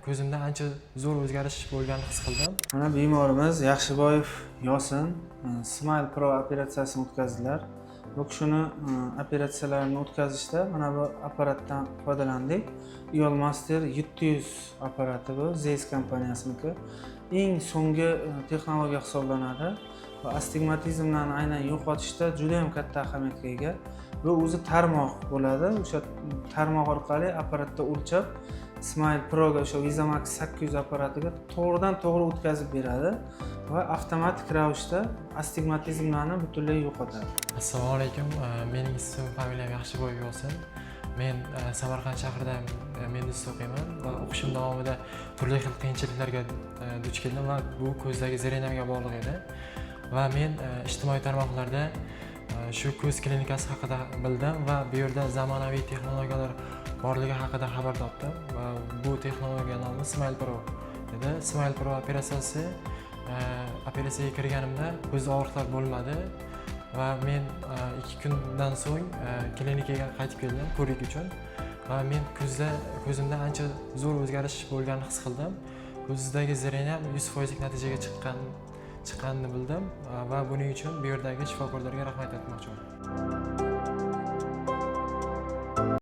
Ko'zimda ancha zo'r o'zgarish bo'lganini his qildim. Mana bemorimiz Yaxshiboyev Yosin Smile Pro operatsiyasini o'tkazdilar. Bu kishini operatsiyalarini o'tkazishda mana bu apparatdan foydalandik. IOL Master 700 apparati bu Zeiss kompaniyasiniki. Eng so'nggi texnologiya hisoblanadi va astigmatizmlarni aynan yo'qotishda juda ham katta ahamiyatga ega. Bu o'zi tarmoq bo'ladi. O'sha tarmoq orqali apparatda o'lchab, Smile Proga, o'sha VisuMax 800 apparatiga to'g'ridan to'g'ri o'tkazib beradi va avtomatik ravishda astigmatizmlarni butunlay yo'qotadi. Assalomu alaykum. Mening ismim, familiyam Yaxshiboyev Yosin. Men Samarqand shahrida medinstitutda o'qiyman va o'qishim davomida turli xil qiyinchiliklarga duch keldim va bu ko'zdagi зрения mga bog'liq edi. Va men ijtimoiy tarmoqlarda shu ko'z klinikasi haqida bildim va bu yerda zamonaviy texnologiyalar borligi haqida xabar topdim va bu texnologiya nomi Smile Pro edi. Smile Pro operatsiyasi, operatsiyaga kirganimda ko'zda og'riqlar bo'lmadi va men 2 kundan so'ng klinikaga qaytib keldim ko'rik uchun va men ko'zimda ancha zo'r o'zgarish bo'lganini his qildim. Ko'zdagi зрения m 100 foizlik natijaga chiqqanini bildim va buning uchun bu yerdagi shifokorlarga rahmat aytmoqchiman.